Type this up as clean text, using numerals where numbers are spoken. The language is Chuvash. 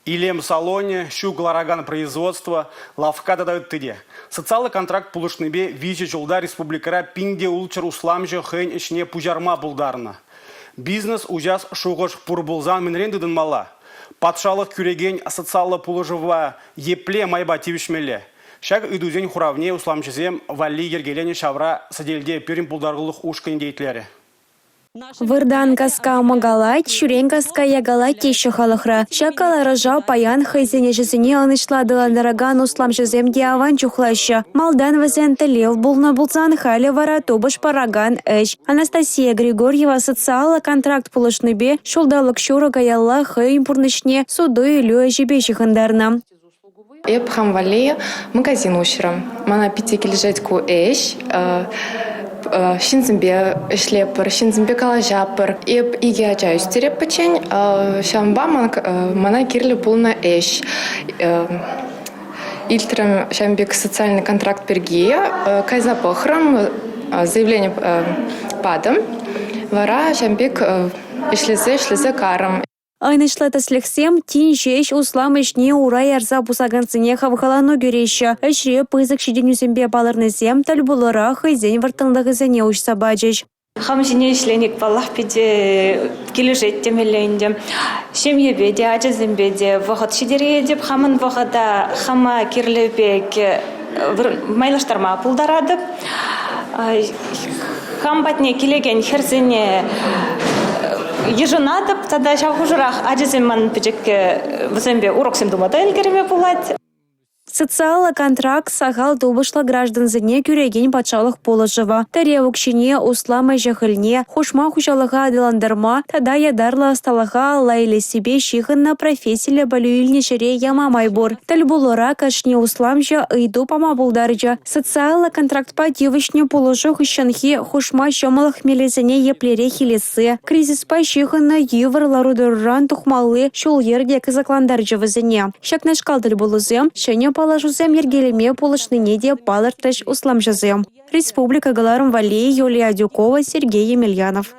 Илем салонӗ, ҫу кӑларакан производство, лавкка тата ытти те. Социаллӑ контракт пулӑшнипе 3 ҫулта республикӑра 1600 усламҫӑ хӑйӗн ӗҫне пуҫарма пултарнӑ. Бизнес уҫас шухӑш пур пулсан мӗнрен тытӑнмалла? Патшалӑх кӳрекен социаллӑ пулӑшӑва епле майпа тивӗҫмелле? Ҫак ыйтусен хуравне усламҫӑсем валли йӗркеленӗ ҫавра сӗтелте пирӗн пултарулӑх ушкӑнӗ те итлерӗ. Выртан каска мӑкалать, ҫӳрен каска якалать теҫҫӗ халӑхра. Ҫак каларӑша паян хӑйсен ӗҫӗсене ӑнӑҫлӑ аталантаракан усламҫӑсем те аван чухлаҫҫӗ. Малтан вӗсен тӗллев пулнӑ пулсан, халӗ вара тупӑш паракан ӗҫ. Анастасия Григорьева социаллӑ контракт пулӑшнипе ҫулталӑк ҫурӑ каялла хӑйӗн пурнӑҫне суту-илӳ ӗҫӗпе ҫыхӑнтарнӑ. Эп хам валли магазин уҫрӑм. Мана питӗ килӗшет ку ӗҫ. Ҫынсемпе ӗҫлетпӗр, ҫынсемпе калаҫатпӑр. Эп икӗ ача ӳстереп пӗччен, ҫавӑнпа мана кирлӗ пулнӑ ӗҫ. Илтрӗм ҫавӑн пек социальный контракт пирки, кайса пӑхрӑм, заявлени патӑм. Вара ҫавӑн пек ӗҫлесе-ӗҫлесе карӑм. Ӑнӑҫлӑ тӗслӗхсем тин ҫеҫ услам ӗҫне ура ярса пусакансене хавхалану кӳреҫҫӗ. Ӗҫре пысӑк ҫитӗнӳсемпе палӑрнисем тӗл пулура хӑйсен вӑрттӑнлӑхӗсене уҫса пачӗҫ. Хам ҫине ӗҫлени, паллах, питӗ килӗшет темелле ӗнтӗ. Ҫемьепе те, ачасемпе те вӑхӑт ҫитеретӗп. Хамӑн вӑхӑта хама кирлӗ пек майлаштарма пултаратӑп. Хам патне килекен хӗрсене йышӑнатӑп тата ҫав хушӑрах ачасем ман пӗчӗккӗ вӗсемпе уроксем тума та ӗлкӗрме пулать. Социаллӑ контракт сахал тупӑшлӑ граждансене кӳрекен патшалӑх пулӑшӑвӗ. Тӗрев укҫине, услам ӗҫӗ-хӗлне, хушма хуҫалӑха аталантарма тата ятарлӑ ӑсталӑха алла илессипе ҫыхӑннӑ профессиллӗ пӗлӳ илнӗ ҫӗре яма май пур. Тӗл пулура кашни усламҫӑ ыйту пама пултарчӗ. Социаллӑ контрактпа тивӗҫнӗ пулӑшу хыҫҫӑнхи хушма ҫӑмӑллӑх мелӗсене еплерех илесси, кризиспа ҫыхӑннӑ йывӑр лару-тӑруран тухмалли ҫул-йӗр те кӑсӑклантарчӗ вӗсене. Ҫакнашкал тӗл пулусем ҫӗнӗ паллашусем йӗркелеме пулӑшнине те палӑртрӗҫ усламҫӑсем. Республика кӑларӑм валли Юлия Адюкова, Сергей Емельянов.